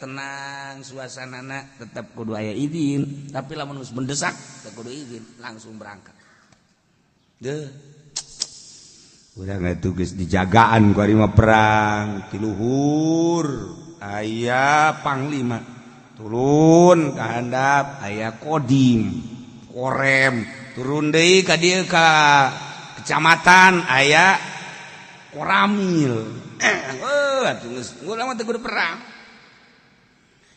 tenang suasanana tetap kudu aya izin, tapi lamun geus mendesak teu kudu izin, langsung berangkat deh. Urang itu geus dijagaan ku mah perang ti luhur aya panglima, turun ka handap aya kodim, korem, turun deui ka dieu ka kecamatan aya koramil. Eh, atuh geus urang mah teu kudu perang,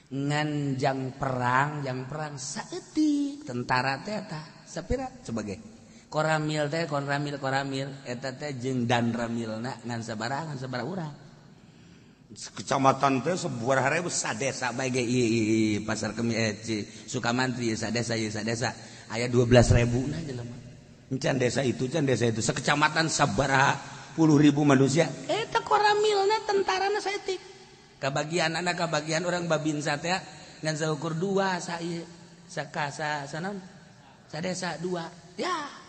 ngan jang perang, jang perang saeutik tentara teh eta sapira sebagai koramil teh, koramil, koramil eta teh jeung dan ramilna ngan sabaraha, ngan sabaraha urang kecamatan teh sebuah ribu, sadesa bae ge ieu pasar kemi, eh, Sukamantri sadesa, ieu sadesa aya 12.000 nah jelema. Can desa itu, can desa itu, sekecamatan sabaraha puluh ribu manusia eta koramilna, tentarana saeutik. Kabagian anak, kabagian orang Babinsa teh ngan saukur dua sa ieu saka sa sanon sadesa dua ya.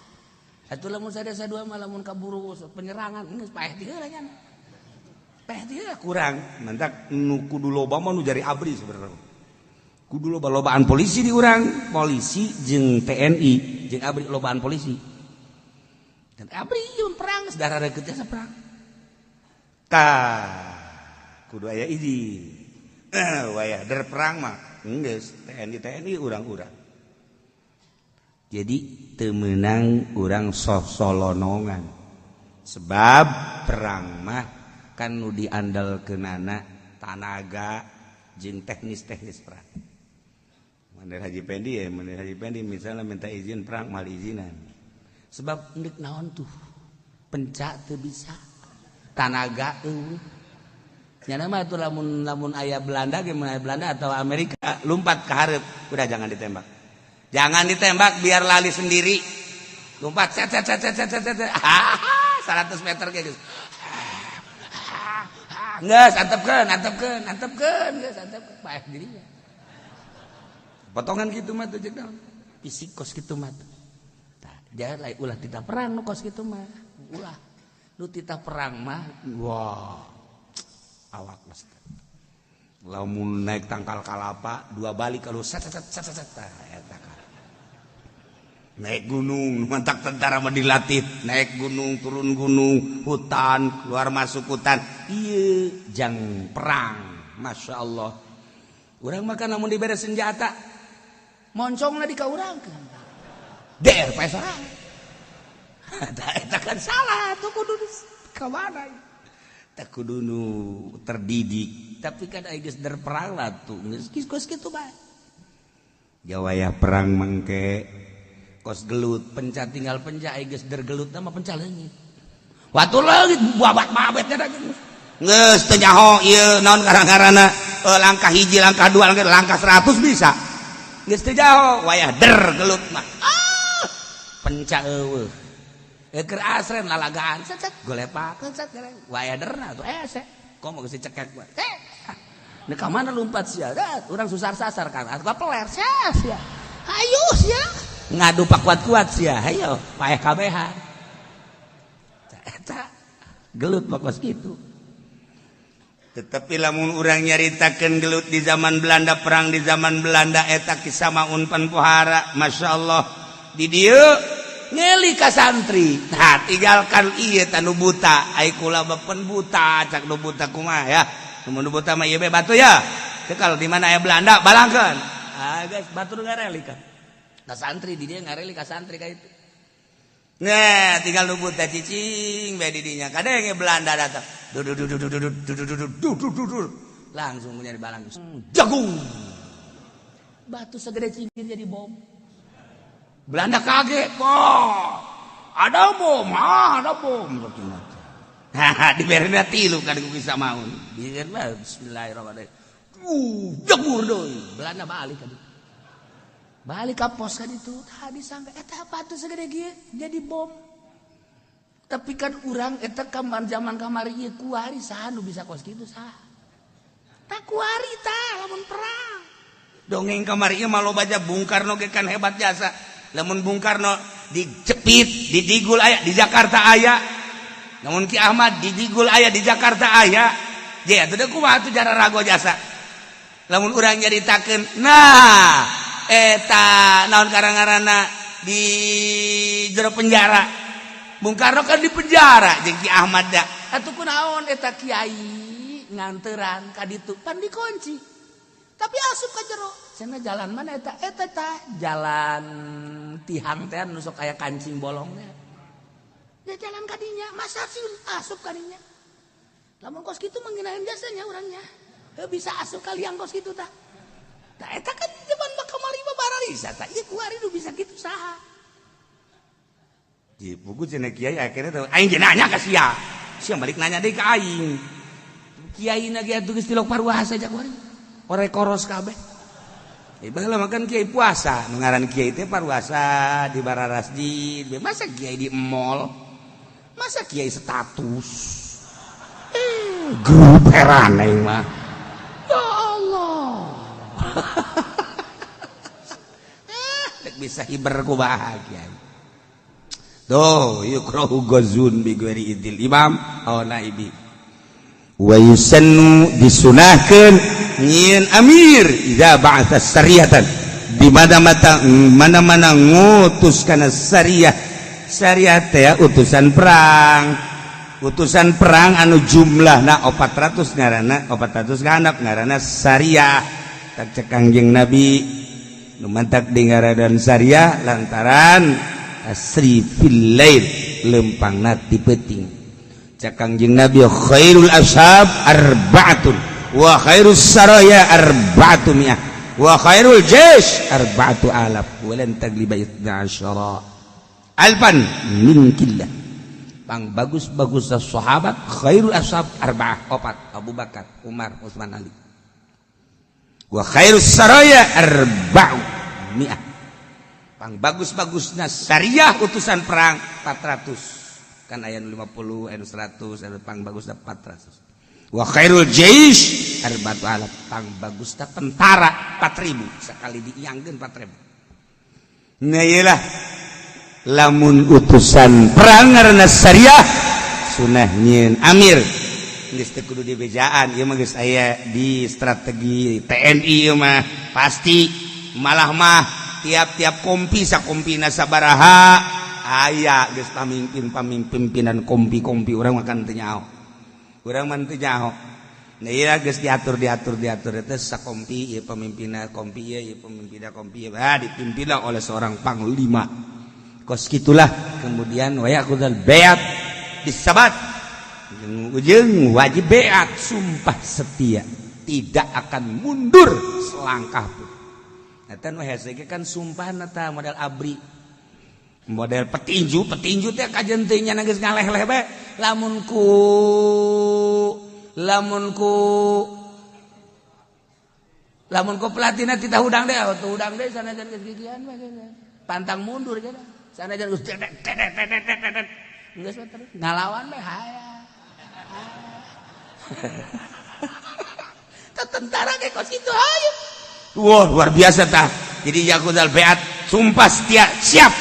Atuh lamun sadesa dua mah, lamun kaburu penyerangan geus paeh ti heula nya. Peh dia kurang. Mantak nu kudu loba mah nu jari ABRI sebenarnya. Kudu loba-lobaan polisi di urang, polisi jeung TNI jeung ABRI lobaan polisi. Dan ABRI ieu perang saudara deket jasa perang. Tah, kudu aya izin. Wayah der perang mah geus TNI TNI urang-urang. Jadi teu meunang urang sosolonongan. Sebab perang mah kan nu diandalkeunana tanaga jeung teknis-teknis perang. Mandir Haji Pendi ya, Mandir Haji Pendi misalnya minta izin perang mal izinan. Sebab ndek naon tuh? Pencak teu bisa. Tanaga eueuh. Nyana mah atuh lamun lamun aya Belanda ge, aya Belanda atau Amerika lompat ke hareup, udah jangan ditembak. Jangan ditembak, biar lali sendiri. Lompat set set set set set set set. 100 meter ge geus. Geus antepkeun, antepkeun, antepkeun, geus antepkeun paeh dirinya. Potongan gitu mah tuh jeung naon? Fisik kos kitu mah. Tah, jangan lain ulah titah perang nu kos kitu mah. Ulah. Nu titah perang mah wah. Awak mas. Lamun naik tangkal kalapa dua balik kalau set set set set set tah eta kan. Naik gunung, mantak tentara mah dilatih naik gunung, turun gunung, hutan, keluar masuk hutan. Iya, jang perang. Masya Allah. Urang makan lamun dibere senjata, moncongna di ka urang. Der pae sorang. Eta kan salah tuh, kudu ka mana? Tak kudu nu terdidik. Tapi kan aya geus der perang lah tuh, geus kos kitu bae. Jawaya perang mangke kos gelut, penca tinggal penca, aya geus der gelut mah penca leungit. Watu leungit babat mabet eta geus teu nyaho ieu naon karang-karana, langkah hiji, langkah dua, langkah langkah 100 bisa. Geus teu jaho wayah der gelut mah. Ah, penca eueuh. Keur asren lalagaan set set golepakeun set wayah derna tuh ese. Komo geus dicekek bae. Eh. Nek ka mana lumpat sia? Urang susar sasar kan. Atuh peler sia sia. Hayu sia. Ngadu pakuat-kuat sia. Hayo paeh kabehan. Eta gelut mah kos kitu. Tetapi lamun urang nyaritakeun gelut di zaman Belanda, perang di zaman Belanda, eta kisah maun pan pohara, Masya Allah. Di dieu ngeli ka santri. Nah, tinggalkan ieu tanu buta. Ai kula mah pen buta, cak nu buta kumaha ya. Nu buta mah ieu be batu ya. Cekal di mana aya Belanda balangkeun. Ah guys, batur ngareli kan. Ka santri di dieu ngareli ka santri ka itu. Nah, tinggal nu buta cicing bae di dinya. Kadenge Belanda datang. Du du du du du du du du du du du du du. Langsung nyari balang. Jagung. Batu segede cibir jadi bom. Belanda kaget. Wah, ada bom, ah, ada bom. Haha, diberina tilu kan ku bisa maun. Biarlah bismillahirrahmanirrahim. Jebur deui. Belanda balik kan. Balik ka pos kan itu. Tadi sangka eta batu segede kieu jadi bom. Tapi kan urang eta kamar zaman kamari ieu kuari saha nu bisa kos kitu saha? Tak kuari tah lamun perang. Dongeng kamari ieu mah loba aja Bung Karno ge kan hebat jasa. Lamun Bung Karno dicepit, didigul aya di Jakarta aya. Namun Ki Ahmad didigul aya di Jakarta aya. Je atuh deui kumaha atuh jara rago jasa. Lamun urang nyaritakeun, nah eta naon karang-karana di jero penjara. Bung Karno kan di penjara jeung Ki Ahmad da. Atuh kunaon eta kiai nganteran ka ditu pan dikunci. Tapi asup ka jero. Cenah jalan mana eta? Eta tah jalan tihang teh nu sok aya kancing bolongnya. Ya jalan kadinya, masa sih asup kadinya. Lamun kos kitu mengginain jasanya urangnya. Heuh bisa asup kalian kos kitu tah. Tah eta kan zaman kamari mah baralisa tah. Ieu kuari nu bisa kitu saha? Di buku cenah kiai akhirnya tuh aing ge nanya ka sia. Sia balik nanya deui ka aing. Kiai na ge atuh geus tilok paruasa jak kuari. Ore koros kabeh. Eh baheula makan kiai puasa, nu ngaran kiai teh paruasa di bararasjid. Masa kiai di mall? Masa kiai status? Eh, grup heran aing mah. Ya Allah. Eh, bisa hiber ku bahagia. Tuh, yukrahu ghazun bi ghairi idil imam aw naibi. Wa yusannu, disunahkeun nyieun amir, idza ba'atsa sariyatan, di mana-mana mana-mana ngutus kana sariyah. Syariah teh utusan perang, utusan perang anu jumlahna 400, ngaranna 400 ganap, ngaranna syariah. Tak cek Kangjeng Nabi, nu mantak di ngaranan syariah lantaran tasri fil lail, lempangna ti peuting. Cek Kangjeng Nabi, khairul ashab arba'atun wa khairus saraya arba'atu mi'ah wa khairul jais arba'atu alaf walan tagliba itsna asyara alfan min killah. Pang bagus-bagus sahabat, khairul ashab arba'ah, opat: Abu Bakar, Umar, Utsman, Ali. Wa khairus saraya arba'u mi'ah, pang bagus-bagusna syariah, utusan perang 400 kan, aya 50, aya 100, aya pang bagusna 400. Wa khairul jais arba'atu alaf, pang bagusna tentara 4000, sekali diiangkeun 4000. Nah, iyalah, lamun utusan perang ngaranna syariah, sunah nyieun amir. Geus teu kudu dibejaan, ieu mah geus aya di strategi TNI. Ieu mah pasti, malah mah tiap-tiap kompi, sakompina sabaraha, aya geus pamimpin pamimpin, pimpinan kompi-kompi. Urang makan teu nyaho, urang mah teu nyaho. Nah, iya, geus diatur, diatur, diatur itu sakompi ieu pemimpinna kompi ieu, ieu pemimpinna kompi ieu, ah, dipimpin oleh seorang panglima kos gitulah. Kemudian wa ya'khudhul baiat bisabat, ujung wajib beat, sumpah setia, tidak akan mundur selangkah pun. Eta nu hese ge kan sumpah ta model ABRI, model petinju. Petinju teh kajen teh nya geus ngaleh-leh bae, lamun ku pelatihna titah hudang deh, tuh hudang deh, sanajan geus gigian bae pantang mundur gitu. Sanajan geus tetet tetet tetet tetet, geus terus ngalawan bae. Haya. Tentara kayak kos itu, ayo. Wah, luar biasa tah. Jadi ya'khudhal baiat, sumpah setia, siap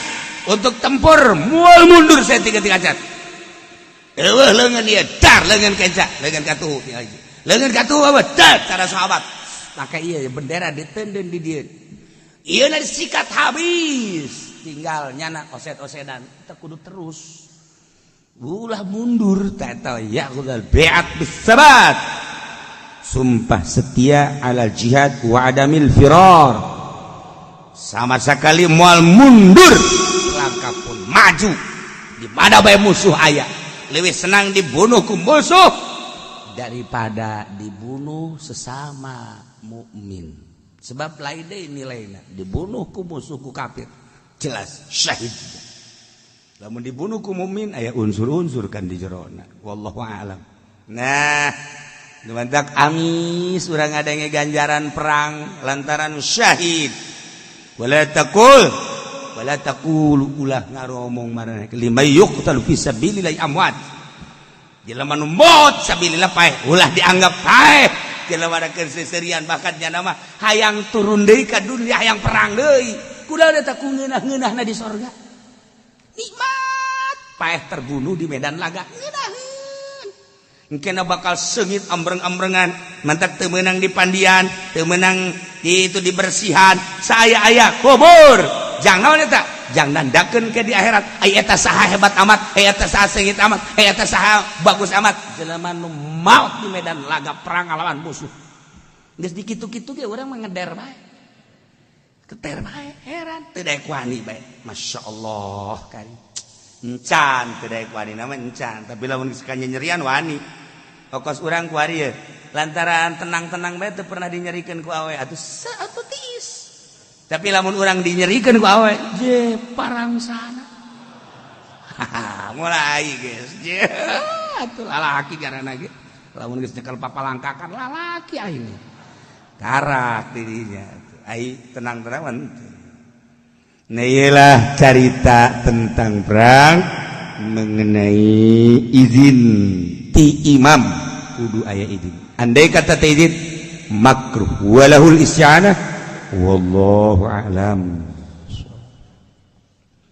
untuk tempur, mual mundur saya tiga tiga cat. Eueuh leungeun ieu, dar leungeun kenca, leungeun katuhu, leungeun katuhu apa? Dar cara sahabat. Pakai ieu bendera ditenden di dieu. Ieu disikat habis, tinggal nyana oset-osedan. Kita kudu terus. Ulah mundur ta, ya'khudhal baiat bisabat, sumpah setia alal jihad wa adamil firar, sama sekali mual mundur langkah pun, maju di mana bae musuh aya. Lebih senang dibunuh ku musuh daripada dibunuh sesama mukmin, sebab lain deui nilainya dibunuh ku musuh, ku kafir jelas syahid. Lamun dibunuh ku mukmin, aya unsur-unsur kan di jerona, wallahu a'lam. Nah, mantak amis urang ada ganjaran perang lantaran syahid. Wala taqul, wala taqulu, ulah ngaromong maraneh, liman yuqtal fi sabilillah amwat, jelema nu maot sabilillah paeh, ulah dianggap paeh. Jelema da keur seserian, bahkan nya mah hayang turun deui ka dunia, hayang perang deui. Kuda eta ku ngeunah-ngeunahna di sorga, nikmat paeh terbunuh di medan laga, ngeunaheun. Engkena bakal sengit ambreng-ambrengan. Mantak teu meunang di pandian, teu meunang di itu, dibersihan saya aya kubur. Jangan naon eta, jangan nandakeun ke di akhirat, ai eta saha hebat amat, ai eta saha sengit amat, ai eta saha bagus amat. Jelema nu maut di medan laga perang lawan musuh, geus dikitu-kitu ge urang mah ngeder bae, keter bae, heran teu daek wani bae. Masya Allah kan encan, teu daek wani nama encan, tapi lamun geus nyerian wani. Okos urang kuari ye lantaran tenang-tenang bae, teu pernah dinyerikeun ku awe atuh, atuh tiis. Tapi lamun urang dinyerikeun ku awe je parang sana, mulai geus je atuh lalaki garana ge. Lamun geus nyekel papalangkakan, lalaki aing karak dirinya ai tenang-tenang. Nah, iyalah carita tentang perang mengenai izin ti imam, kudu aya izin. Andai kata teu izin, makruh, walahul isti'anah, wallahu a'lam.